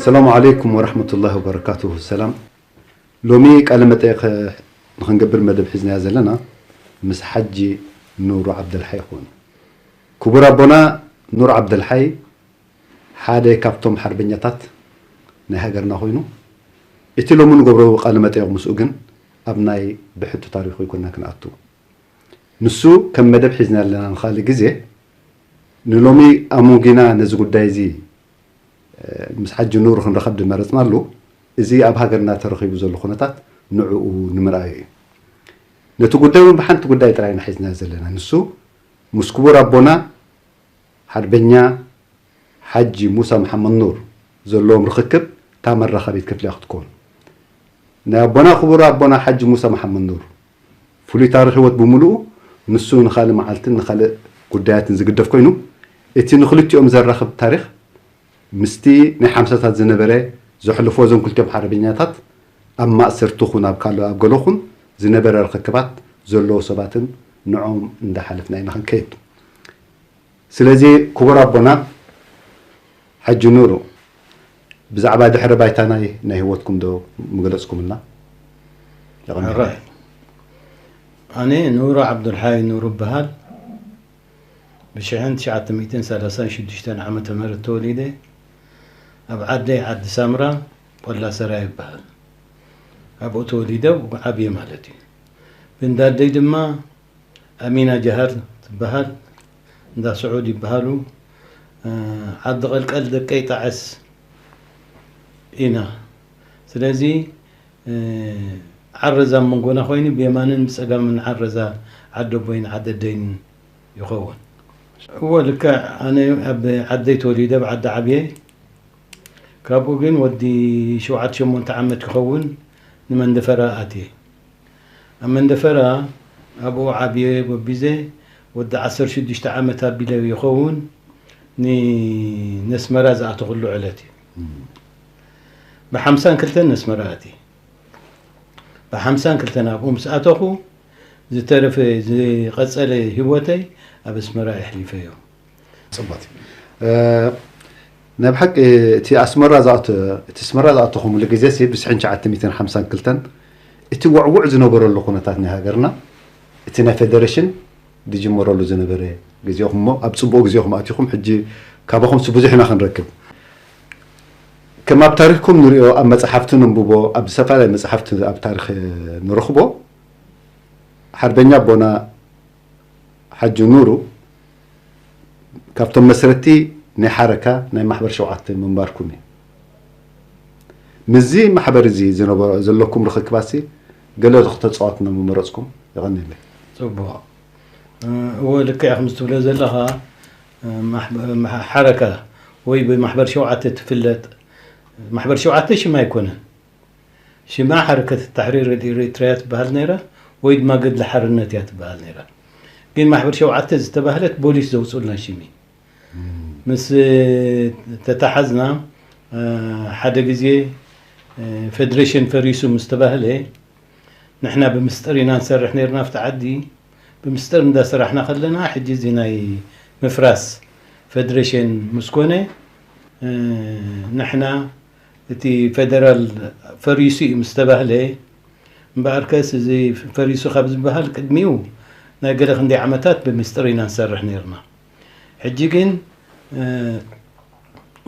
ሰላሙ ዓለይኩም ወረሕመቱላሂ ወበረካቱሁ። ሰላም። ሎሚ ቃለ መጠይቕ ንኽንገብር መደብ ሒዝናያ ዘለና ምስ ሓጂ ኑሩ ዓብደልሓይ ይኸውን። ክቡር ኣቦና ኑር ዓብደልሓይ ሓደ ካብቶም ሓርበኛታት ናይ ሃገርና ኮይኑ፣ እቲ ሎሚ ንገብሮ ቃለ መጠይቕ ምስኡ ግን ኣብ ናይ ብሕቱ ታሪኹ ይኮንና ክንኣቱ። ንሱ ከም መደብ ሒዝና ኣለና ንኻልእ ግዜ። ንሎሚ ኣሞጊና ነዚ ጉዳይ እዚ፣ እ፣ ምስ ሓጂ ኑር ክንረኸብ ዝመረጽናሉ፣ እዚ ኣብ ሃገርና ተረኺቡ ዘሎ ኩነታት ንዕኡ ንምርኣዩ እዩ። ነቲ ጉዳይ እውን ብሓንቲ ጉዳይ ጥራይ ኢና ሒዝና ዘለና። ንሱ ምስ ክቡር ኣቦና ሓርበኛ ሓጂ ሙሳ መሓመድ ኑር ዘለዎም ርኽክብ እታ መራኸቢት ክፍሊ እያ ክትከውን። ናይ ኣቦና ክቡር ኣቦና ሓጂ ሙሳ መሓመድ ኑር ፍሉይ ታሪኽ ህይወት ብምሉኡ ንሱ ንኻልእ መዓልትን ንኻልእ ጉዳያትን ዝግደፍ ኮይኑ፣ እቲ ንኽልቲኦም ዘራኽብ ታሪኽ ምስቲ ናይ ሓምሳታት ዝነበረ ዘሕልፎ እዞም ክልቲኦም ሓርበኛታት ኣብ ማእሰርቲ ኹን ኣብ ካልእ ኣብ ገለ ኹን ዝነበረ ርኽክባት ዘለዎ ሰባትን ንዕኦም እንዳሓለፍና ኢና ክንከይድ። ስለዚ ክቡር ኣቦና ሓጂ ኑሩ፣ ብዛዕባ ድሕረ ባይታ ናይ ናይ ህይወትኩም ዶ ምገለጽኩምልና? የቐንየለይ። ሕራይ። ኣነ ኑሩ ዓብዱልሓይ ኑሩ እበሃል። ብሽሕን ትሽዓተ ሚእትን ሰላሳን ሽዱሽተን ዓመተ ምህረት ተወሊደ። ኣብ ዓደይ ዓዲ ሳምራ ቆላ ሰራይ ይበሃል። ኣብኡ ተወሊደ ኣብኡ ዓብየ ማለት እዩ። ብእንዳደይ ድማ ኣሚና ጀሃር ትበሃል፣ እንዳ ስዑድ ይበሃሉ። እ፣ ዓዲ ቀልቀል ደቀይ ጣዕስ ኢና። ስለዚ፣ እ፣ ዓረዛ ኣብ መንጎና ኮይኑ ብየማንን ብጸጋምን ዓረዛ ዓዲ ኣቦይን ዓዲ ኣደይን ይኸውን። እወ፣ ልክዕ። ኣነ ኣብ ዓደይ ተወሊደ፣ ኣብ ዓዲ ዓብየ። ካብኡ ግን ወዲ ሸውዓተ ሸሞንተ ዓመት ክኸውን ንመንደፈራ ኣትየ። ኣብ መንደፈራ ኣብኡ ዓብየ ጎቢዘ፣ ወዲ ዓሰርተ ሽዱሽተ ዓመት ኣቢለ ይኸውን ን-፣ ነስመራ ዝኣተኹሉ ዕለት እዩ። ብሓምሳን ክልተን ነስመራ ኣትየ። ብሓምሳን ክልተን ኣብኡ ምስ ኣተኹ፣ ዝተረፈ ዝቐጸለ ህይወተይ ኣብ ኣስመራ የሕሊፈዮ። ጽቡቕ። እ፣ ናይ ብሓቂ እቲ ኣስመራ ዝኣተ-፣ እቲ ኣስመራ ዝኣተኹምሉ ግዜ ሲ ብሽሕን ትሽዓተ ሚእትን ሓምሳን ክልተን እቲ ውዕውዕ ዝነበረሉ ኩነታት ናይ ሃገርና፣ እቲ ናይ ፌደሬሽን ዝጅመረሉ ዝነበረ ግዜኹም እሞ፣ ኣብ ጽቡቕ ግዜኹም ኣቲኹም። ሕጂ ካባኹም ሲ ብዙሕ ኢና ክንረክብ። ከም ኣብ ታሪኽኩም ንሪኦ፣ ኣብ መጽሓፍቲ ነንብቦ፣ ኣብ ዝተፈላለየ መጽሓፍቲ ኣብ ታሪኽ ንረኽቦ፣ ሓርበኛ ኣቦና ሓጂ ኑሩ ካብቶም መስረቲ ናይ ሓረካ ናይ ማሕበር ሸውዓተ ምንባርኩም እዩ። ምስዚ ማሕበር እዚ ዝነበሮ፣ ዘለኩም ርኽክባትሲ ገለ ዶ ክተጻወትና ምመረጽኩም? የቐንየለይ። ጽቡቕ። እ፣ እወ፣ ልክዕ ኢኻ። ከምዚ ትብሎ ዘለኻ፣ እ፣ ማሕበ-፣ ማሕ-፣ ሓረካ ወይ ብማሕበር ሸውዓተ ትፍለጥ፣ ማሕበር ሸውዓተ ሽም ኣይኮነን። ሽማ ሓረከት ተሕሪር ኤሪትሪያ ትበሃል ነይራ፣ ወይ ድማ ገድሊ ሓርነት እያ ትበሃል ነይራ። ግን ማሕበር ሸውዓተ ዝተባህለት ቦሊስ ዘውፅኡልና ሽም እዩ። ምስ ተታሓዝና፣ እ፣ ሓደ ግዜ፣ እ፣ ፌደሬሽን ፈሪሱ ምስ ተባህለ፣ ንሕና ብምስጥር ኢና ንሰርሕ ነይርና ኣብቲ ዓዲ። ብምስጥር እንዳሰራሕና ከለና፣ ሕጂ እዚ ናይ ምፍራስ ፌደሬሽን ምስ ኮነ፣ እ፣ ንሕና እቲ ፌደራል ፈሪሱ እዩ ምስ ተባህለ፣ እምበኣርከስ እዚ ፈሪሱ ካብ ዝበሃል ቅድሚኡ ናይ ገለ ክንደይ ዓመታት ብምስጥር ኢና ንሰርሕ ነይርና። ሕጂ ግን፣ እ፣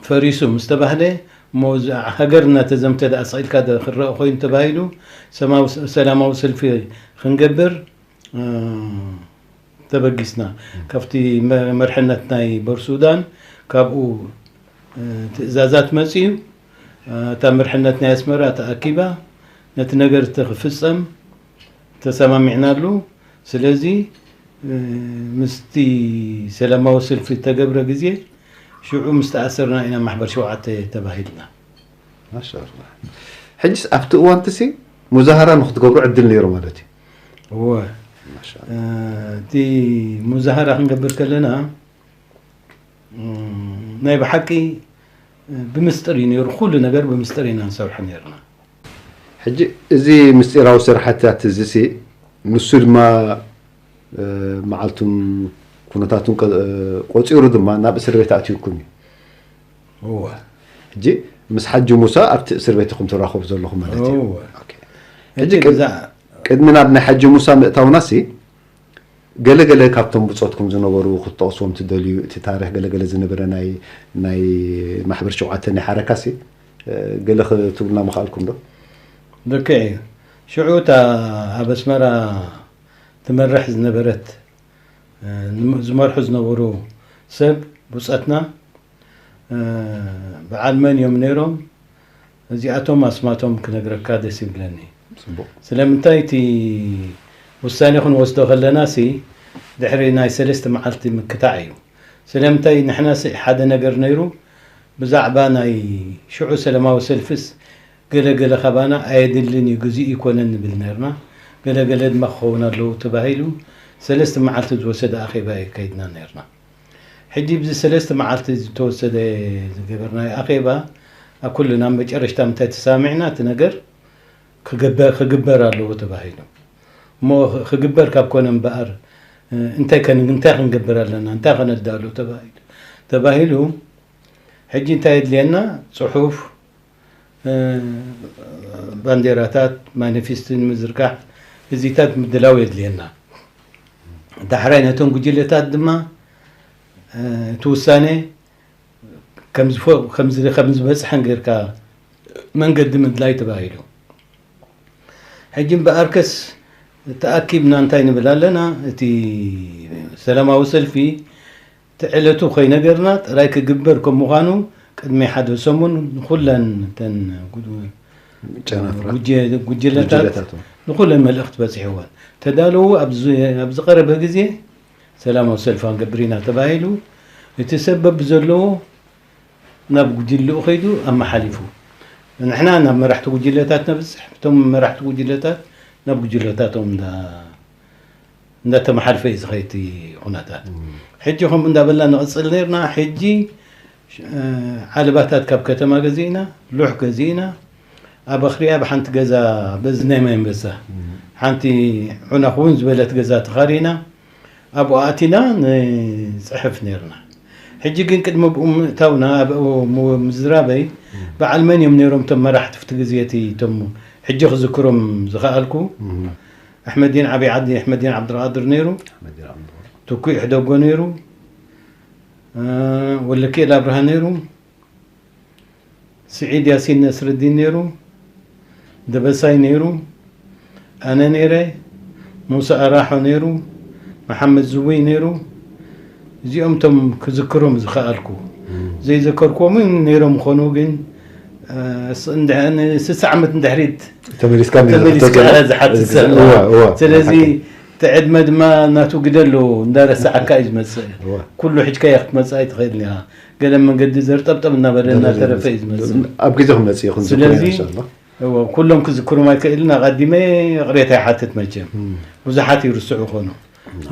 ፈሪሱ ምስ ተባህለ፣ እሞ እዚ ሃገር እናተዘምተ ደኣ ስቕ ኢልካ ዶ ክረአ ኮይኑ ተባሂሉ፣ ሰማዊ-፣ ሰላማዊ ሰልፊ ክንገብር፣ እ፣ ተበጊስና። ካብቲ መ-፣ መርሕነት ናይ ቦር ሱዳን ካብኡ፣ እ፣ ትእዛዛት መጽዩ፣ እ፣ እታ መርሕነት ናይ ኣስመራ ተኣኪባ ነቲ ነገር እቲ ክፍጸም ተሰማሚዕናሉ። ስለዚ፣ እ፣ ምስቲ ሰላማዊ ሰልፊ እተገብረ ግዜ፣ ሽዑ ምስ ተኣሰርና ኢና ማሕበር ሸውዓተ ተባሂልና። ማሻኣላህ። ሕጂስ ኣብቲ እዋንትሲ ሙዛሃራ ንክትገብሩ ዕድል ነይሩ ማለት እዩ? እወ። ማሻኣላህ። እ፣ እቲ ሙዛሃራ ክንገብር ከለና፣ እ፣ ናይ ብሓቂ፣ እ፣ ብምስጥር እዩ ነይሩ። ኩሉ ነገር ብምስጥር ኢና ንሰርሖ ነይርና። ሕጂ እዚ ምስጢራዊ ስራሕትታት እዚሲ ንሱ ድማ፣ እ፣ መዓልቱን ኩነታቱን ቀ-፣ እ፣ ቆጺሩ ድማ ናብ እስር ቤት ኣእትዩኩም እዩ። እወ። ሕጂ ምስ ሓጂ ሙሳ ኣብቲ እስር ቤት ኢኹም ትራኸቡ ዘለኹም ማለት እዩ። እወ። ኦኬ። ሕጂ ሕጂ ቅድ- ብዛ ቅድሚ ናብ ናይ ሓጂ ሙሳ ምእታውናሲ፣ ገለ ገለ ካብቶም ብጾትኩም ዝነበሩ ክትጠቕስዎም ትደልዩ? እቲ ታሪኽ ገለ ገለ ዝነበረ ናይ ናይ ማሕበር ሸውዓተ ናይ ሓረካሲ፣ እ፣ ገለ ክትብሉና ምኽኣልኩም ዶ? ልክዕ እዩ። ሽዑ እታ ኣብ ኣስመራ ትመርሕ ዝነበረት፣ እ፣ ዝመርሑ ዝነበሩ ሰብ ብጾትና፣ እ፣ በዓል መን እዮም ነይሮም? እዚኣቶም ኣስማቶም ክነግረካ ደስ ይብለኒ። ጽቡቕ። ስለምንታይ እቲ ውሳኔ ክንወስዶ ከለና ሲ ድሕሪ ናይ ሰለስተ መዓልቲ ምክታዕ እዩ። ስለምንታይ ንሕና ሲ ሓደ ነገር ነይሩ፣ ብዛዕባ ናይ ሽዑ ሰላማዊ ሰልፍስ ገለ ገለ ካባና ኣየድልን እዩ፣ ግዜኡ ይኮነን ንብል ነርና። ገለ ገለ ድማ ክኸውን ኣለዉ ተባሂሉ ሰለስተ መዓልቲ ዝወሰደ ኣኼባ የካይድና ነርና። ሕጂ ብዚ ሰለስተ መዓልቲ ዝተወሰደ ዝገበርናዮ ኣኼባ ኣብ ኩልና መጨረሽታ ምንታይ ተሳሚዕና፣ እቲ ነገር ክግበር ኣለዎ ተባሂሉ። እሞ ክግበር ካብ ኮነ እምበኣር እንታይ ከን እንታይ ክንገብር ኣለና፣ እንታይ ከነዳሉ ተባሂሉ ተባሂሉ። ሕጂ እንታይ የድልየና? ጽሑፍ፣ ባንዴራታት፣ ማኒፊስት ንምዝርጋሕ እዚታት ምድላው የድልየና። ዳሕራይ ነቶም ጉጅለታት ድማ እቲ ውሳኔ ከም ዝበጽሐን ጌርካ መንገዲ ምድላይ ተባሂሉ። ሕጂ እምበኣርከስ ተኣኪብና እንታይ ንብል ኣለና? እቲ ሰላማዊ ሰልፊ እቲ ዕለቱ ከይነገርና ጥራይ ክግበር ከም ምዃኑ ቅድሚ ሓደ ሰሙን ንኹለን እተን ጉ- ጨናፍራት ጉጀ- ጉጅለታት ጉጅለታት፣ እ። ንኹለን መልእኽቲ በፂሕወን ተዳለዉ። ኣብዚ ኣብዚ ቀረበ ግዜ ሰላማዊ ሰልፊ ክንገብር ኢና ተባሂሉ። እቲ ሰብ በብዘለዎ ናብ ጉጅልኡ ከይዱ ኣመሓሊፉ። ንሕና ናብ መራሕቲ ጉጅለታት ነብፅሕ፣ እቶም መራሕቲ ጉጅለታት ናብ ጉጅለታቶም እንዳ እንዳተመሓልፈ እዩ ዝኸይድ እቲ ኩነታት። ሕጂ ከምኡ እንዳበልና ንቕፅል ነርና። ሕጂ ዓለባታት ካብ ከተማ ገዚእና፣ ሉሕ ገዚእና፣ ኣብ ኣኽርያ ብሓንቲ ገዛ በዚ ናይ ማይ ኣንበሳ ሓንቲ ዑና ክውን ዝበለት ገዛ ተኻሪና ኣብኡ ኣቲና ንፅሕፍ ነርና። ሕጂ ግን ቅድሚ ብኡ ምእታውና ኣብኡ ምዝራበይ በዓል መን እዮም ነይሮም እቶም መራሕቲ ፍቲ ግዜ እቲ እቶም ሕጂ ክዝክሮም ዝኸኣልኩ ኣሕመዲን ዓብይ ዓዲ ኣሕመዲን ዓብድልቃድር ነይሩ። ትኩ ይሕደጎ ነይሩ። ወለኪኤል ኣብርሃ ነይሩ። ስዒድ ያሲን ነስርዲን ነይሩ። ደበሳይ ነይሩ። ኣነ ነይረ። ሙሳ ኣራሖ ነይሩ። መሓመድ ዝውይ ነይሩ። እዚኦም ቶም ክዝክሮም ዝኸኣልኩ። ዘይዘከርኩዎም እውን ነይሮም ይኾኑ ግን ስሳ ዓመት እንድሕሪት ተመሊስካ ተመሊስካ ዝሓትት ዘሎ። ስለዚ እቲ ዕድመ ድማ ናቱ ግደ ኣለዎ እንዳረሳዕካ እዩ ዝመፅእ። ኩሉ ሒዝካዮ ክትመፅእ ኣይትኽእልን ኢኻ። ገለ መንገዲ ዘርጠብጠብ እናበለ እናተረፈ እዩ ዝመፅእ። ኣብ ግዜ ክመፅእ ይኹን ስለዚ ኢንሻላ። እዎ፣ ኩሎም ክዝክሮም ኣይክእልን። ኣቐዲመ ይቕሬታ ይሓትት። መቸም ብዙሓት ይርስዑ ይኾኑ።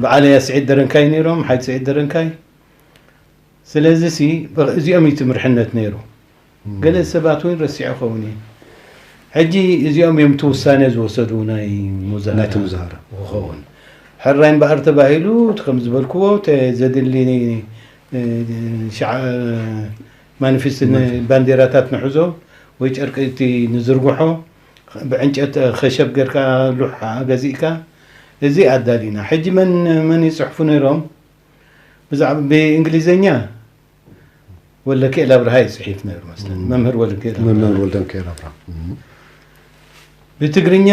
በዓለያ ስዒድ ደረንካይ ነይሮም፣ ሓይት ስዒድ ደረንካይ። ስለዚ ሲ እዚኦም እዩ ትምርሕነት ነይሩ። ገለ ሰባት እውን ረሲዑ ኸውን እዩ። ሕጂ እዚኦም እዮም እቲ ውሳኔ ዝወሰዱ ናይ ሙዛሃራ ናይቲ ሙዛሃራ። ክኸውን። ሕራይ እምበኣር ተባሂሉ እቲ ከም ዝበልክዎ ተ- ዘድሊ እ፣ ሸዓ- ማኒፌስት ን- ባንዴራታት ንሕዞ ወይ ጨርቂ እቲ ንዝርግሖ ብዕንጨት ኸሸብ ጌርካ ሉሕ ገዚእካ እዚ ኣዳሊና። ሕጂ መን መን ይፅሕፉ ነይሮም? ብዛዕባ ብእንግሊዘኛ ወለኪኤል ኣብርሃ ይፅሒፍ ነይሩ መስለኒ። መምህር ወለኪኤል ኣብርሃ። መምህር ወልደንኪኤል ኣብርሃ። ብትግርኛ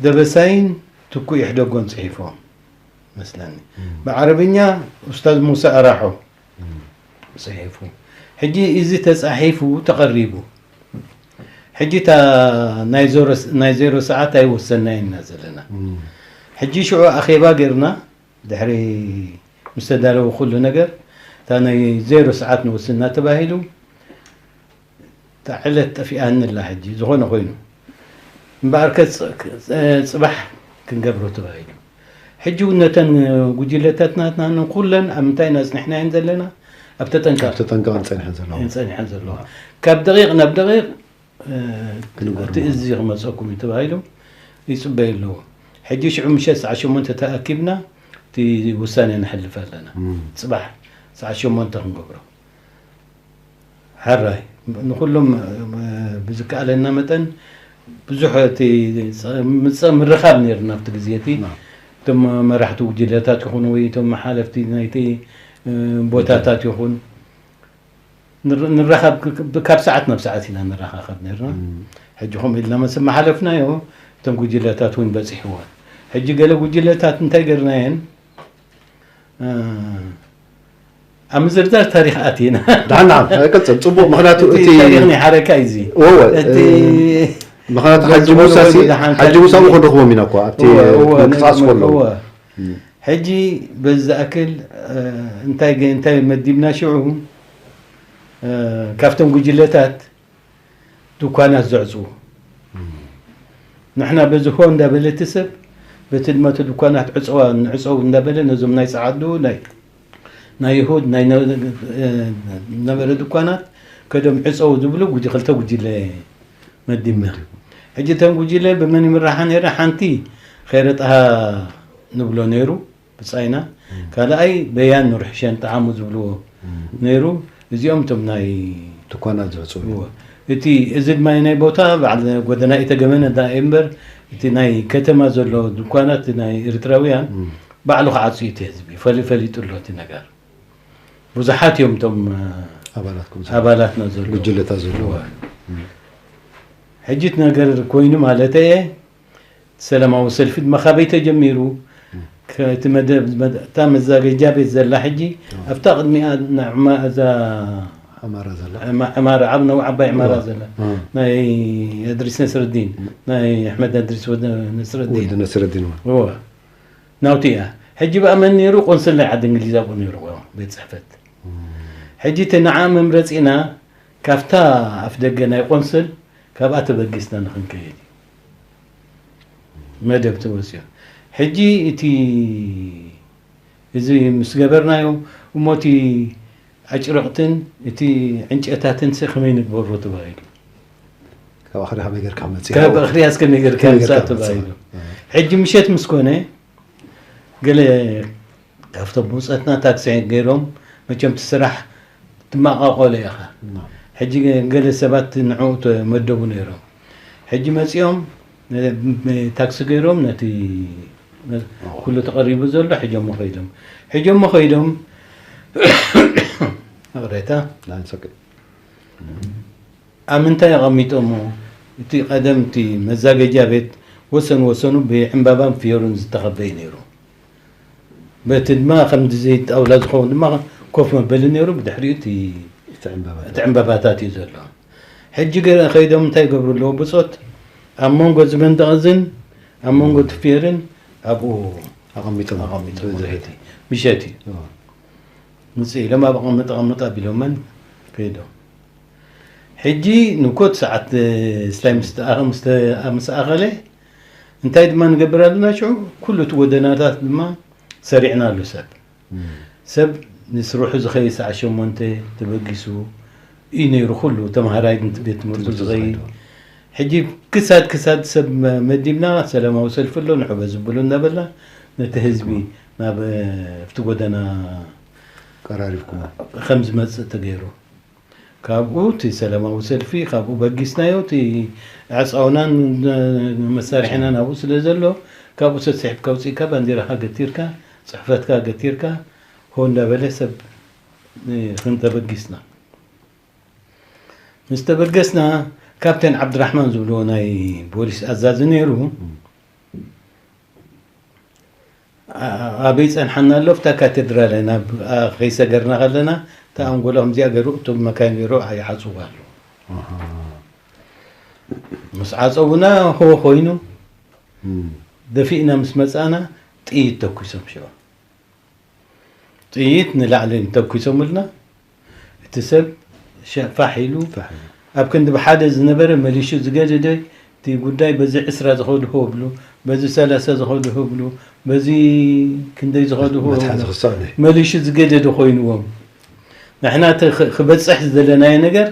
ደበሳይን ትኩ ይሕደጎን ፅሒፎም መስለኒ። ብዓረብኛ ኡስታዝ ሙሳ ኣራሖ ፅሒፉ። ሕጂ እዚ ተፃሒፉ ተቐሪቡ። ሕጂ እታ ናይ ዞሮ- ናይ ዜሮ ሰዓት ኣይወሰናይ ኢና ዘለና። ሕጂ ሽዑ ኣኼባ ጌርና ድሕሪ ምስ ተዳለወ ኩሉ ነገር እታ ናይ ዜሮ ሰዓት ንወስና ተባሂሉ። እታ ዕለት ጠፊኣኒ ኣላ። ሕጂ ዝኾነ ኮይኑ እምበኣርከ ጽ- ጽ- ጽባሕ ክንገብሮ ተባሂሉ። ሕጂ እውን ነተን ጉጅለታት ናትና ንኩለን ኣብ ምንታይ ኢና ኣጽኒሕናየን ዘለና? ኣብ ተጠንቀቕ ኣብ ተጠንቀቕን ጸኒሐን ዘለዋ። እየን ጸኒሐን ዘለዋ። ካብ ደቂቕ ናብ ደቂቕ እ፣ ክንገርም እቲ እዚ ክመፀኩም እዩ ተባሂሉ ይፅበዩ ኣለዎ። ሕጂ ሽዑ ምሸት ሰዓት ሸሞንተ ተኣኪብና እቲ ውሳኔ ነሕልፍ ኣለና። እም። ፅባሕ ሰዓት ሸሞንተ ክንገብሮ። ሕራይ ንኹሎም ብዝከኣለና መጠን ብዙሕ እቲ ምርኻብ ነርና ኣብቲ ግዜ እቲ። እቶም መራሕቲ ጉጅለታት ይኹኑ ወይ እቶም ሓለፍቲ ናይቲ ቦታታት ይኹን ንራኸብ፣ ካብ ሰዓት ናብ ሰዓት ኢና ንራኻኸብ ነርና። ሕጂ ከምኡ ኢልና መስ መሓለፍናዮ፣ እቶም ጉጅለታት እውን በፂሕዎ። ሕጂ ገለ ጉጅለታት እንታይ ገርናየን ኣብ ምዝርዛር ታሪኽ ኣቲና። ደሓን ደሓን፣ ኣይቀፅል፣ ፅቡቕ። ምኽንያቱ እቲ ታሪኽ ናይ ሓረካ እዩ እዚ። እወ፣ እቲ ምኽንያቱ ሓጂ ሙሳ ሲ ሓጂ ሙሳ እኮ ንረኽቦም ኢና እኮ ኣብቲ ምንቅስቃስ ከለዉ። ሕጂ በዚ ዝኣክል እንታይ እንታይ መዲብና ሽዑ፣ ካብቶም ጉጅለታት ድኳናት ዘዕፅዉ፣ ንሕና በዚ ሆ እንዳበለ እቲ ሰብ በቲ ድማ እቲ ድኳናት ዕፀዋ ንዕፀው እንዳበለ ነዞም ናይ ፀዓዱ ናይ ናይ ይሁድ ናይ ነበረ ድኳናት ከዶም ዕፀው ዝብሉ ጉጅ ክልተ ጉጅለ መዲብና። ሕጂ እተን ጉጅለ ብመን ይምራሓ ነይረ? ሓንቲ ኸይረጥሃ ንብሎ ነይሩ ብፃይና፣ ካልኣይ በያን ኑርሕሸን ጠዓሙ ዝብልዎ ነይሩ። እዚኦም እቶም ናይ ድኳናት ዘዕፅው እዎ። እቲ እዚ ድማ ናይ ቦታ በዓል ጎደና ኢተገመነ ዳ እምበር እቲ ናይ ከተማ ዘሎ ድኳናት ናይ ኤርትራውያን ባዕሉ ክዓፅዩ እቲ ህዝቢ ፈሊ ፈሊጡ ኣሎ እቲ ነገር። ብዙሓት እዮም እቶም ኣባላትኩም ኣባላትና ዘሎ ጉጅለታት ዘለዎ ሕጂ እቲ ነገር ኮይኑ ማለት እየ። ሰላማዊ ሰልፊ ድማ ካበይ ተጀሚሩ? ከ- እቲ መደ- መደ- እታ መዛገጃ ቤት ዘላ ሕጂ ኣብታ ቅድሚኣ ንዕማ እዛ ኣማራ ዘላ ዕማ- ዕማራ ዓብ ነው ዓባይ ዕማራ እዋ። ዘላ እ። ናይ እድሪስ ነስረዲን ናይ ኣሕመድ እድሪስ ወደ ነስረዲን ወዲ ነስረዲን እውን እዋ ናውቲ እያ። ሕጂ ብኣ መን ነይሩ? ቆንስል ናይ ዓዲ እንግሊዝ ኣብኡ ነይሩ እዋ ቤት ፅሕፈት። ሕጂ እቲ ንዓ መምረፂና ካብታ ኣፍ ደገ ናይ ቆንስል ካብኣ ተበጊስና ንክንከይድ እዩ መደብ ተወፅዮ። ሕጂ እቲ እዚ ምስ ገበርናዮ እሞ እቲ ኣጭርቕትን እቲ ዕንጨታትን ሲ ከመይ ንግበሮ ተባሂሉ። ካብ ኣኽሪ ከመይ ጌርካ መፅእ ካብ ኣኽርያስ ከመይ ጌርካ ምፃእ ተባሂሉ። ሕጂ ምሸት ምስ ኮነ ገለ ካብቶም ብፁዕትና ታክሲ ገይሮም መቸም እቲ ስራሕ ትመቓቐሎ ኢኻ። ሕጂ ገለ ሰባት ንዕኡ ተመደቡ ነይሮም። ሕጂ መፂኦም ነ- ታክሲ ገይሮም ነቲ ኩሉ ተቐሪቡ ዘሎ ሒጆሞ ከይዶም ሒጆሞ ከይዶም ይቕሬታ ኣብ ምንታይ ኣቐሚጦሞ? እቲ ቀደም እቲ መዛገጃ ቤት ወሰን ወሰኑ ብዕምባባን ፍዮርን ዝተኸበ እዩ ነይሩ። በቲ ድማ ከምዚ ጣውላ ዝኸውን ድማ ኮፍ መበሊ ነይሩ። ብድሕሪኡ እቲ እቲ ዕምባባ እቲ ዕምባባታት እዩ ዘሎ። ሕጂ ገ- ከይዶም እንታይ ይገብሩ ኣለዎ? ብፆት ኣብ መንጎ እዚ መንደቕ እዝን ኣብ መንጎ እቲ ፍዮርን ኣብኡ ኣቐሚጦም ኣቐሚጦም ብድሕሪቲ። ምሸት እዩ። ምሸት እዩ። እዎ። ምፅእ ኢሎም ኣብ ኣቐምጥ ኣቐምጥ ኣቢሎመን ከይዶም። ሕጂ ንኮት ሰዓት ስላይ ምስ ተኣ- ምስ ተ- ምስ ኣኸለ እንታይ ድማ ንገብር ኣለና? ሽዑ ኩሉ እቲ ጎደናታት ድማ ሰሪዕና ኣሉ ሰብ ሰብ ንስርሑ ዝኸይድ ሰዓት ሸሞንተ ተበጊሱ እዩ ነይሩ። ኩሉ ተምሃራይ ቤት ትምህርቱ ዝኸይድ ሕጂ ክሳድ ክሳድ ሰብ መዲብና ሰላማዊ ሰልፊ ኣሎ ንዑ በዚ ብሉ እናበልና ነቲ ህዝቢ ናብ ኣብቲ ጎደና ቀራሪብኩም ከም ዝመፅእ ተገይሩ። ካብኡ እቲ ሰላማዊ ሰልፊ ካብኡ በጊስናዮ። እቲ ዕፃውናን መሳርሒናን ኣብኡ ስለ ዘሎ ካብኡ ሰስሒብካ ውፅእካ ባንዲራካ ገቲርካ ፅሕፈትካ ገቲርካ ሆ እንዳበለ ሰብ ክንተበጊስና ምስ ተበገስና ካፕቴን ዓብድራሕማን ዝብልዎ ናይ ፖሊስ ኣዛዚ ነይሩ። ኣበይ ጸንሓና ኣሎ ኣብታ ካቴድራል ናብ ከይሰገርና ከለና እታ ኣንጎሎ ከምዚኣ ገይሩ እቶም መካይን ገይሩ ይዓጽዋ ኣሎ። ምስ ዓጸውና ሆ ኮይኑ ደፊእና ምስ መጻና ጥይት ተኩሶም ሽዑ ጥይት ንላዕሊ ተኩሶምልና እቲ ሰብ ሸ- ፋሕ ኢሉ ኣብ ክንዲ ብሓደ ዝነበረ መሊሹ ዝገደደ እቲ ጉዳይ በዚ ዕስራ ዝኸዱ ሆ ብሉ በዚ ሰላሳ ዝኸዱ ሆ ብሉ በዚ ክንደይ ዝኸዱ ሆ መትሓዚ ብሉ፣ ክሳብ ናይ መሊሹ ዝገደደ ኮይንዎም ንሕና እቲ ክ- ክበፅሕ ዝደለናዮ ነገር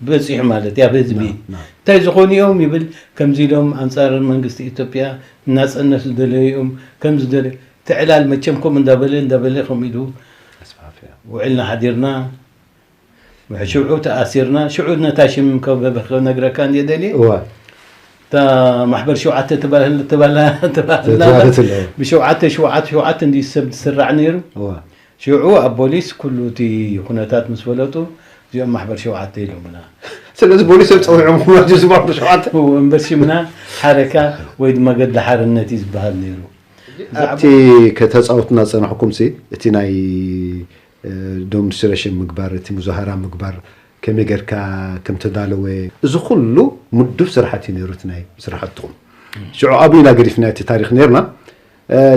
በፂሑ ማለት እዩ ኣብ ህዝቢ ና- ና- እንታይ ዝኾኑ እዮም ይብል ከምዚ ኢሎም ኣንፃር መንግስቲ ኢትዮጵያ እናፀነሱ ዝደለዩ እዮም ከም ዝደለ ትዕላል መቸም ከምኡ እንዳበለ እንዳበለ ከምኡ ኢሉ ኣስፋሕፍያ። ውዕልና ሓዲርና ሽዑ ተኣሲርና። ሽዑ ነታ ሽም ከበበ ክነግረካ እንድየ ደልየ። እዋ እታ ማሕበር ሸውዓተ ትባህል ትባላ ትባህልና ተባህለት ኣሎ። ብሸውዓተ ሸውዓተ ሸውዓተ እንዲ ሰብ ዝስራዕ ነይሩ። እዋ ሽዑ ኣብ ቦሊስ ኩሉ እቲ ኩነታት ምስ ፈለጡ እዚኦም ማሕበር ሸውዓተ ኢሎምና። ስለዚ ቦሊስ እዮም ፀዊዖም ክማት እዚ ማሕበር ሸውዓተ እዎ፣ እምበር ሽምና ሓረካ ወይ ድማ ገድሊ ሓርነት እዩ ዝበሃል ነይሩ። ኣብቲ ከተፃውትና ዝፀናሕኩም ሲ እቲ ናይ ዶምንስትሬሽን ምግባር እቲ ሙዛሃራ ምግባር ከመይ ጌርካ ከም ተዳለወ እዚ ኩሉ ምዱብ ስራሓት እዩ ነይሩ እቲ ናይ ስራሕትኹም ሽዑ ኣብኡ ኢና ገዲፍና እቲ ታሪክ ነርና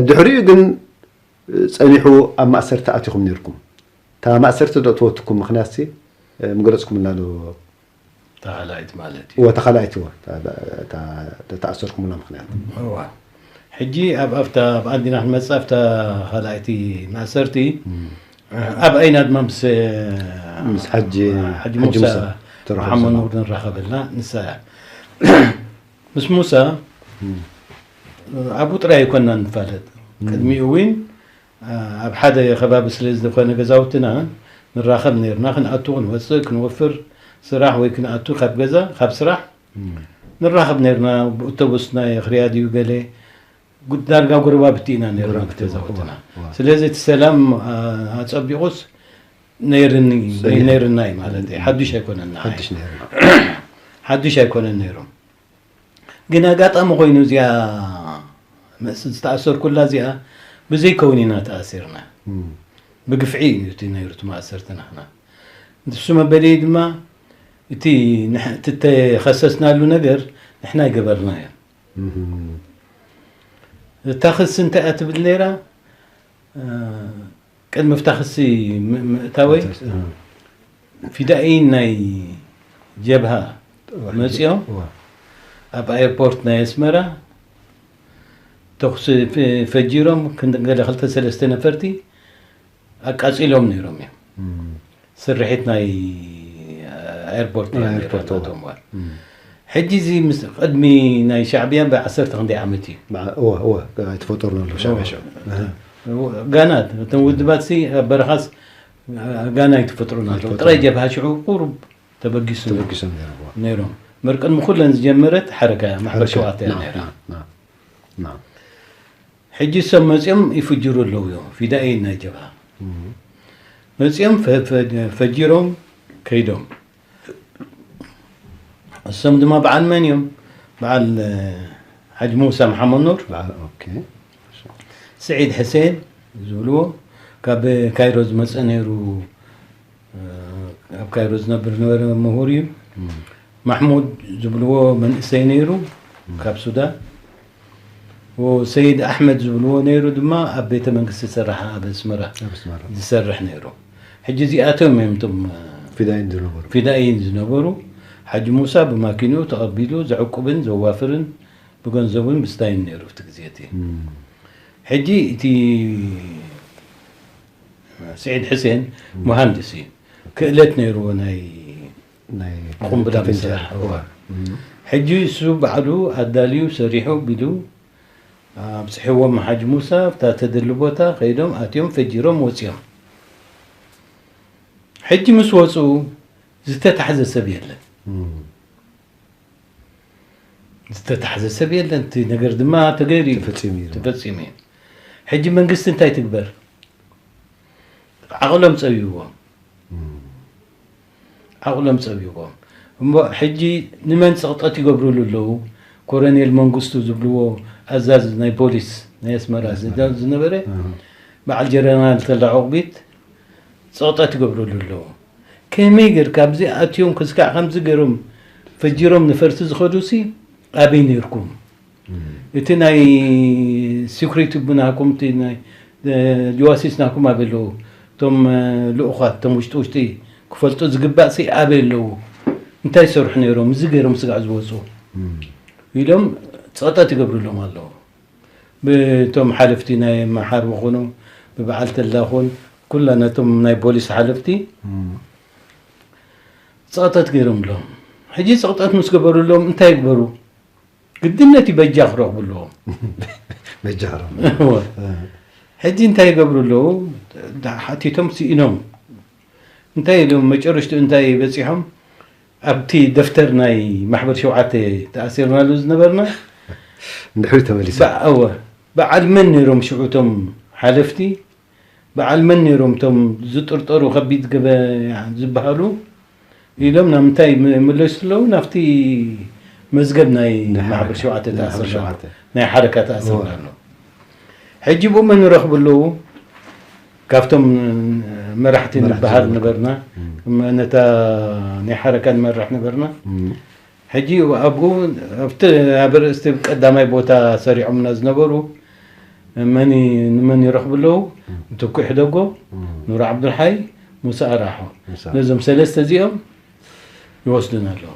ድሕሪኡ ግን ፀኒሑ ኣብ ማእሰርቲ ኣቲኹም ነርኩም እታ ማእሰርቲ ዶ ተወትኩም ምክንያት ሲ ምገለፅኩምና ዶ ተኻላይት ማለት እዩ። እወ ተኻላይት እወ ተኣሰርኩምላ ምክንያት እዋ ሕጂ ኣብ ኣብታ ብኣንዲና ክንመፅእ ኣብታ ካልኣይቲ ማእሰርቲ ኣብ ኣይና ድማ ምስ ምስ ሓጂ ሓጂ ሙሳ መሓመድ ኑር ንራኸበልና ንሳ እያ። ምስ ሙሳ ኣብኡ ጥራይ ኣይኮንና ንፋለጥ። ቅድሚኡ እውን ኣብ ሓደ ከባቢ ስለ ዝኾነ ገዛውትና ንራኸብ ነርና። ክንኣቱ ክንወፅእ ክንወፍር ስራሕ ወይ ክንኣቱ ካብ ገዛ ካብ ስራሕ ንራኸብ ነርና። ብእቶቡስ ናይ ኣኽርያ ድዩ ገለ ዳርጋ ጎረባብቲ ኢና ነርና ገዛውትና። ስለዚ እቲ ሰላም ኣፀቢቑስ ነይርኒ ነይርና እዩ ማለት እዩ። ሓዱሽ ኣይኮነን ንዓይ። ሓዱሽ ኣይኮነን ነይሩ። ግን ኣጋጣሚ ኮይኑ እዚኣ መስ ዝተኣሰርኩላ እዚኣ ብዘይከውን ኢና ተኣሲርና። ብግፍዒ እዩ እቲ ነይሩ እቲ ማእሰርቲ ናህና። ንሱ መበለይ ድማ እቲ ንሕ- እቲ ተኸሰስናሉ ነገር ንሕና ኣይገበርናዮ። እታ ክሲ እንታይ እያ ትብል ነይራ? ቅድሚ እታ ክሲ ም- ምእታወይ ፊዳኢን ናይ ጀብሃ መፂኦም ኣብ ኣየርፖርት ናይ ኣስመራ ተኩሲ ፈ- ፈጂሮም ክንደ- ገለ ክልተ ሰለስተ ነፈርቲ ኣቃፂሎም ነይሮም እዮም። ስርሒት ናይ ኣየርፖርት እያ ነይራ ናቶም እዋን። ሕጂ እዚ ምስ ቅድሚ ናይ ሻዕብያ ብዓሰርተ ክንደይ ዓመት እዩ። እወ እወ ኣይተፈጠሩን ኣለዉ ሻዕብያ ሽዑ ጋና እቶም ውድባት ሲ ኣብ በረኻስ ጋና ኣይተፈጥሩን ኣለዉ። ጥራይ ጀብሃ ሽዑ ቁሩብ ተበጊሱ ነይሩ። ተበጊሶም ነይሮም እወ። ነይሮም እምበር ቅድሚ ኩለን ዝጀመረት ሓረካ እያ ማሕበር ሸውዓተ እያ ነይራ። ሕጂ ሰብ መፂኦም ይፍጅሩ ኣለዉ እዮም ፊዳኢን ናይ ጀብሃ መፂኦም ፈ- ፈ- ፈጂሮም ከይዶም። እሶም ድማ በዓል መን እዮም? በዓል ሓጅ ሙሳ መሓመድ ኑር፣ በዓል ኦኬ ስዒድ ሕሴን ዝብልዎ ካብ ካይሮ ዝመፀ ነይሩ። ኣብ ካይሮ ዝነብር ነበረ ምሁር እዩ። ማሕሙድ ዝብልዎ መንእሰይ ነይሩ ካብ ሱዳን። ሰይድ ኣሕመድ ዝብልዎ ነይሩ ድማ ኣብ ቤተ መንግስቲ ዝሰርሕ ኣብ ኣስመራ ኣብ ኣስመራ ዝሰርሕ ነይሩ። ሕጂ እዚኣቶም እዮም እቶም ፊዳይን ዝነበሩ ፊዳይን ዝነበሩ። ሓጂ ሙሳ ብማኪንኡ ተቐቢሉ ዘዕቁብን ዘዋፍርን ብገንዘቡን ምስታይን ነይሩ እቲ ግዜ እቲ። ሕጂ እቲ ስዒድ ሕሴን መሃንድስ እዩ። ክእለት ነይርዎ ናይ ናይ ቁምብላ ተፈንጂ ምስራሕ። እዋ። ሕጂ እሱ ባዕሉ ኣዳልዩ ሰሪሑ ቢሉ ኣብፅሕዎም ሓጅ ሙሳ ኣብታ ተደሊ ቦታ ከይዶም ኣትዮም ፈጂሮም ወፅዮም። ሕጂ ምስ ወፁ ዝተታሕዘ ሰብ የለን። እም። ዝተታሕዘ ሰብ የለን። እቲ ነገር ድማ ተገይሩ እዩ። ተፈፂሙ እዩ። ተፈፂሙ እዩ። ሕጂ መንግስቲ እንታይ ትግበር? ዓቕሎም ፀቢዎም። ዓቕሎም ፀቢዎም። እሞ ሕጂ ንመን ፀቕጠት ይገብሩሉ ኣለዉ? ኮረኔል መንግስቱ ዝብልዎ ኣዛዚ ናይ ፖሊስ ናይ ኣስመራ ዝደ- ዝነበረ በዓል ጀነራል ተላ ዑቕቢት ፀቕጠት ይገብሩሉ ኣለዉ። ከመይ ጌርካ ኣብዚ ኣትዮም ክስካዕ ከምዚ ገይሮም ፈጂሮም ነፈርቲ ዝኸዱሲ ኣበይ ነይርኩም? እቲ ናይ ሲኩሪቲ ብናኩም እቲ ናይ ጀዋሲስ ናኩም ኣበይ ኣለዉ? እቶም ልኡኻት እቶም ውሽጢ ውሽጢ ክፈልጡ ዝግባእ ሲ ኣበይ ኣለዉ? እንታይ ይሰርሑ ነይሮም እዚ ገይሮም ስጋዕ ዝወፁ ኢሎም ፀቕጠት ይገብሩሎም ኣለዉ። ብቶም ሓለፍቲ ናይ መሓር ይኹኑ ብበዓል ተላ ኹን ኩላ ነቶም ናይ ፖሊስ ሓለፍቲ ፀቕጠት ገይሮምሎም። ሕጂ ፀቕጠት ምስ ገበሩሎም እንታይ ይግበሩ? ግድነት እዩ በጃ ክረኽቡ ኣለዎም። መጃሮም እወ። ሕጂ እንታይ ይገብሩ ኣለዉ? ሓቲቶም ስኢኖም። እንታይ ኢሎም መጨረሽቱ እንታይ በፂሖም ኣብቲ ደፍተር ናይ ማሕበር ሸውዓተ ተኣሲርናሉ ዝነበርና ንድሕሪት ተመሊሰ በ- እወ በዓል መን ነይሮም ሽዑ እቶም ሓለፍቲ በዓል መን ነይሮም እቶም ዝጥርጠሩ ከቢድ ገበ ዝበሃሉ ኢሎም ናብ ምንታይ ም- ይምለሱ ኣለዉ ናብቲ መዝገብ ናይ ናይ ማሕበር ሓረካ- ሸውዓተ ናይ ማሕበር ተኣስርና ሸውዓተ። ናይ ሓረካ ተኣስርና ኣሎ ሕጂ ብኡ መን ንረኽቡ ኣለዉ ካብቶም መራሕቲ መራሕቲ ንበሃል ዝነበሩ። ነበርና እም። እም፣ ነታ ናይ ሓረካ ንመርሕ ነበርና እም። ሕጂ ኣብኡ ኣብቲ ኣብ ርእስቲ ቀዳማይ ቦታ ሰሪዖምና ዝነበሩ መን ንመን ይረኽቡ ኣለዉ ትኩ ሕደጎ እም። ኑር ዓብዱልሓይ ሙሳ ኣራሖ ሙሳ። ነዞም ሰለስተ እዚኦም ይወስዱና ኣለዉ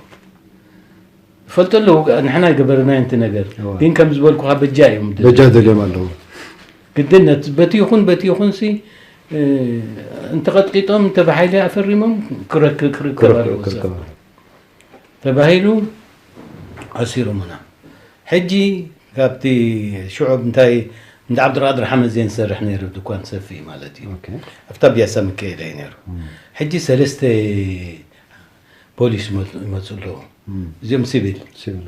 ፈልጦ ኣለዉ ንሕና ይገበርና እንቲ ነገር እዋ። ግን ከም ዝበልኩኻ በጃ እዮም በጃ ደልዮም ኣለዉ ግድነት በቲ ይኹን በቲ ይኹን ሲ እ፣ እንተቐጥቂጦም እንተባሓይለ ኣፈሪሞም ክረክ- ክርከብ ኣለዎ ሰብ ክርከባ ተባሂሉ ኣሲሮምና ሕጂ ካብቲ ሽዑ እንታይ እንዳ ዓብዱልቃድር ሓመድ ዜን ዝሰርሕ ነይሩ ድኳን ሰፊ ማለት እዩ ኦኬ ኣብታ ቢያሳ ምከየደ እዩ ነይሩ ሕጂ ሰለስተ ፖሊስ ይመፁ- ይመፁ ኣለዉ እም። እዚኦም ሲቪል ሲቪል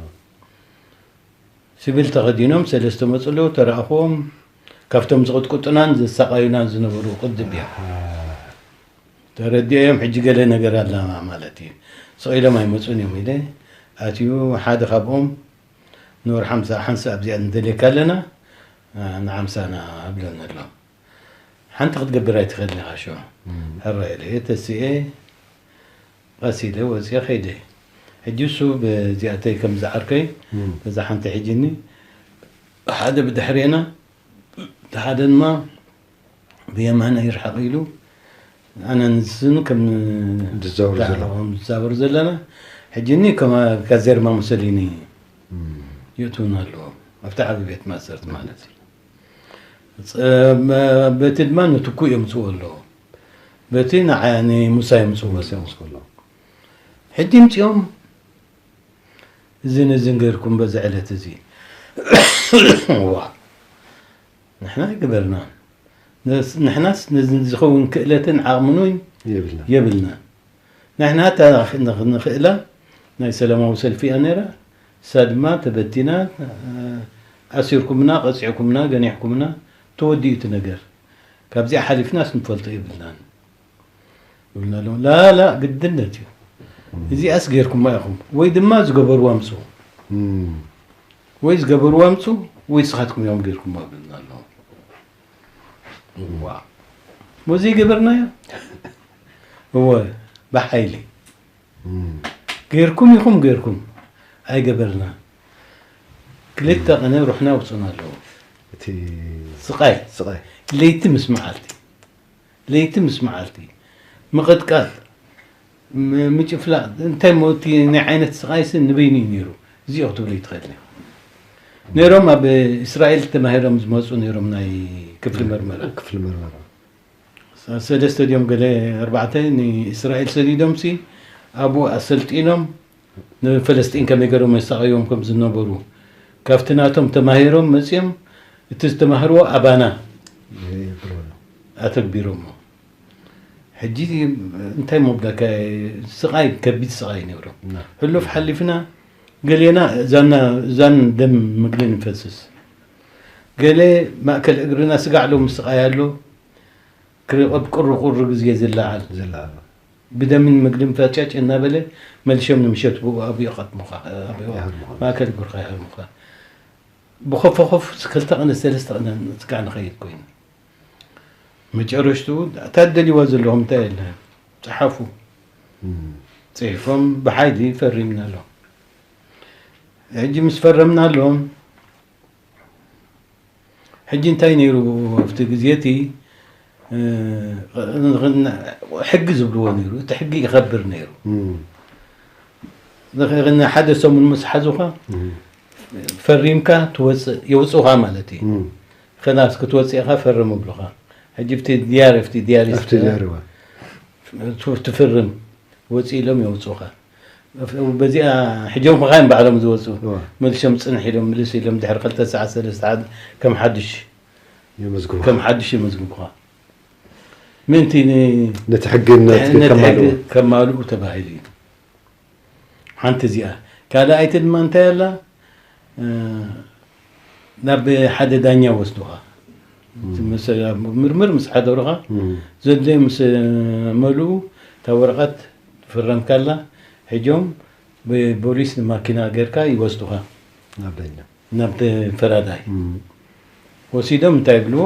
ሲቪል ተኸዲኖም ሰለስተ መፁ ኣለዉ ተረኣኽዎም ካብቶም ዝቕጥቅጡናን ዘሳቃዩናን ዝነበሩ ቅድም እያ ተረዲኦም ሕጂ ገለ ነገር ኣላ ማለት እዩ ስቕ ኢሎም ኣይመፁን እዮም ኢለ ኣትዩ ሓደ ካብኦም ንወር ሓምሳ ሓንሳ ኣብዚኣ ንደልየካ ኣለና ንዓምሳና ኣብለኒ ኣሎ ሓንቲ ክትገብር ኣይትኽእል ኢኻ ሽዑ ሕራ ኢለ እየ ተስኤ ቀስ ኢለ ወፅየ ከይደ ሕጂ እሱ በዚኣተይ ከም ዝዓርከይ እዛ ሓንቲ ሕጂኒ ሓደ ብድሕሬና ሓደ ድማ ብየማነ ይርሓቕ ኢሉ ኣነ ንስን ከም ዝዛወሩ ዘለዉ። ከም ዝዛወሩ ዘለና ሕጂ እኒ ከም ካዜርማ ሙሰሊኒ ይእትውን ኣለዎ ኣብቲ ዓቢ ቤት ማእሰርቲ ማለት እዩ ፅ- መ- በቲ ድማ ንትኩ የምፅዎ ኣለዎ በቲ ንዓ- ንሙሳ የምፅዎ ኣለዎ ስኮሎ ሕጂ ምፅኦም እዚ ነዝን ገርኩም በዚ ዕለት እዚ ዋ ንሕና ይግበርና ንሕናስ ነዚ ዝኸውን ክእለትን ዓቕምን እውን የብልና የብልና ንሕና እታ ንኽ- ንኽእላ ናይ ሰላማዊ ሰልፊ እያ ነይራ እሳ ድማ ተበቲና ኣሲርኩምና ቀፂዕኩምና ገኒሕኩምና ተወዲኡ እቲ ነገር ካብዚኣ ሓሊፍናስ ንፈልጦ የብልናን ይብልና ኣለዉ ላላ ግድነት እዩ እዚኣስ ገይርኩማ ኢኹም ወይ ድማ ዝገበርዋ ምፁ ወይ ዝገበርዋ ምፁ ወይ ስኻትኩም እዮም ገይርኩማ ይብልና ኣለዉ ዋ ሞዚ ይገበርናዮ እወ ብሓይሊ ገይርኩም ኢኹም ገይርኩም ኣይገበርና ክልተ ቅነ ሩሕና ውፅና ኣለዉ እቲ ስቃይ ስቃይ ለይቲ ምስ መዓልቲ ለይቲ ምስ መዓልቲ ምቕጥቃጥ ም- ምጭፍላቕ እንታይ ሞቲ ናይ ዓይነት ስቃይስ ንበይኑ እዩ ነይሩ እዚኦ ክትብሉ ይትኽእል ነይሮም ኣብ እስራኤል ተማሂሮም ዝመፁ ነይሮም ናይ ክፍሊ መርመራ ክፍሊ መርመራ ሰለስተ ድዮም ገለ ኣርባዕተ ንእስራኤል ሰዲዶም ሲ ኣብኡ ኣሰልጢኖም ንፈለስጢን ከመይ ገሮም የሳቐዮም ከም ዝነበሩ ካብቲ ናቶም ተማሂሮም መፅኦም እቲ ዝተማህርዎ ኣባና ኣተግቢሮሞ ሕጂ እንታይ መብለካ ስቓይ ከቢድ ስቓይ ነብሮም ሕሉፍ ሓሊፍና ገሌና እዛና እዛን ደም ምግቢ ንፈስስ ገሌ ማእከል እግርና ስጋዕ ሎም ስቓይ ኣሎ ክርቐብ ቅሩ ቅሩ ግዜ ዝለዓል ዝለዓሉ ብደምን ምግድን ፈጨጭ እናበለ መልሾም ንምሸት ብኡ ኣብኡ ይቐጥሙኻ ኣብኡ ይሃርሙኻ። ማእከል እግርኻ ይሃርሙኻ ብኸፎኸፍ ክልተ ቅነ ሰለስተ ቅነ ስጋዕ ንኸይድ ኮይኑ መጨረሽቱ እታ ደልይዋ ዘለኹም እንታይ የለ ፀሓፉ ፅሒፎም ብሓይሊ ፈሪምና ኣሎ ሕጂ ምስ ፈረምና ኣሎ ሕጂ እንታይ ነይሩ ኣብቲ ግዜ እቲ ሕጊ ዝብልዎ ነይሩ እቲ ሕጊ ይኸብር ነይሩ ሓደ ሰሙን ምስ ሓዙኻ ፈሪምካ ትወፅእ የውፅኡኻ ማለት እዩ ከላስ ክትወፅእ ኢኻ ፈርም ይብሉኻ ሕጂ ብቲ ዲያሪ ኣብቲ ዲያሪ ኣብቲ ዛረባ ትፍርም ወፂእ ኢሎም የውፅኡኻ በዚኣ ሕጆም ኸዓ እዮም ባዕሎም ዝወፁ እዋ። መልሶም ፅንሕ ኢሎም ምልስ ኢሎም ድሕሪ ክልተ ሰዓት ሰለስተ ሰዓት ከም ሓዱሽ የመዝግቡ ከም ሓዱሽ የመዝግቡኻ ምንቲ ን- ነቲ ሕጊ ነቲ ነቲ ሕጊ ከማልኡ ከማልኡ ተባሂሉ እዩ። ሓንቲ እዚኣ። ካልኣይቲ ድማ እንታይ ኣላ? እ፣ ናብ ሓደ ዳኛ ወስዱኻ። ምስ ምርምር ምስ ሓደሩኻ እም፣ ዘድልዮ ምስ መልኡ፣ እታ ወረቐት ፈረምካላ፣ ሕጆም ብፖሊስ ንማኪና ጌርካ ይወስዱኻ ናብ ዳኛ ናብ ፈራዳይ። እም፣ ወሲዶም እንታይ ይብልዎ?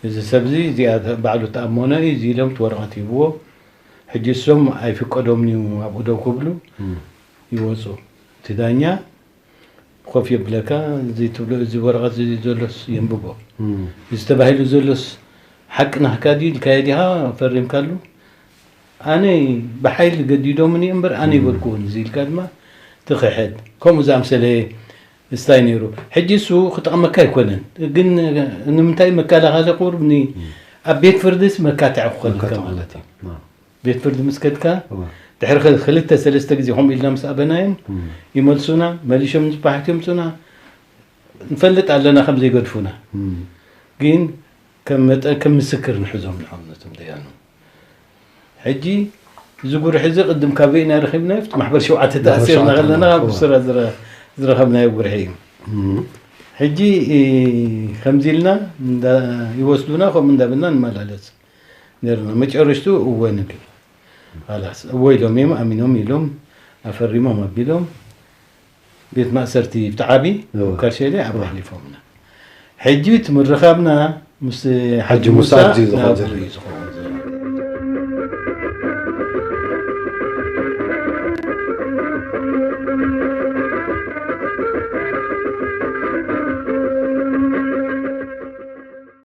እዚ ሰብዚ እዚኣ ባዕሉ ተኣሞነ እዩ፣ እዚ ኢሎም እቲ ወረቐት ይህብዎ። ሕጂ እሶም ኣይፍቀዶምን እዩ ኣብኡ ደው ክብሉ፣ እም፣ ይወፁ። እቲ ዳኛ ኮፍ የብለካ፣ እዚ ትብሎ፣ እዚ ወረቐት እዚ ዘሎስ የንብቦ። እም፣ እዚ ተባሂሉ ዘሎስ ሓቂ ናህካ ድዩ ኢልካዮ ዲኻ ፈሪምካሉ? ኣነ ብሓይሊ ገዲዶምኒ እምበር ኣነ ይበልኩዎን እዚ ኢልካ ድማ ትኽሕድ። ከምኡ ዝኣምሰለ ስታይ ነይሩ። ሕጂ እሱ ክጠቕመካ ኣይኮነን፣ ግን ንምንታይ መከላኸሊ ቁርብ ን-፣ ኣብ ቤት ፍርድስ መካትዒ ክኾነካ መካትዒ ማለት እዩ። ዋ፣ ቤት ፍርዲ ምስ ከድካ ዋ፣ ድሕሪ ክል- ክልተ ሰለስተ ግዜ ከምኡ ኢልና ምስ ኣበናዮም እም፣ ይመልሱና፣ መሊሾም ዝባሕት የምፁና። ንፈልጥ ኣለና ከም ዘይገድፉና፣ እም፣ ግን ከም መጠን ከም ምስክር ንሕዞም ንዖም ነቶም ደያኑ። ሕጂ እዚ ጉርሒ እዚ ቅድም ካበይ ኢና ረኺብናዮ? ኣብቲ ማሕበር ሸውዓተ ማሕበር ተኣሲርና ሸውዓተ፣ ከለና እዋ። ብስራ ዝረ- ዝረኸብናዮ ጉርሒ እዩ። እም፣ ሕጂ እ፣ ከምዚ ኢልና እንዳ- ይወስዱና፣ ከምኡ እንዳበልና ንመላለስ ነርና። መጨረሽቱ እወ ንብል። ኻላስ እወ ኢሎም እዮም፣ ኣሚኖም ኢሎም፣ ኣፈሪሞም ኣቢሎም፣ ቤት ማእሰርቲ ብጣዓቢ እዋ። ካርሸሌ ኣብ እዋ። ኣሕሊፎምና። ሕጂ እቲ ምርኻብና ምስ ሓጂ ሓጂ ሙሳ ሙሳ ኣብዚ ዝኸውን ናብኡ ዘሎ። እዩ ዝኸውን ዘሎ።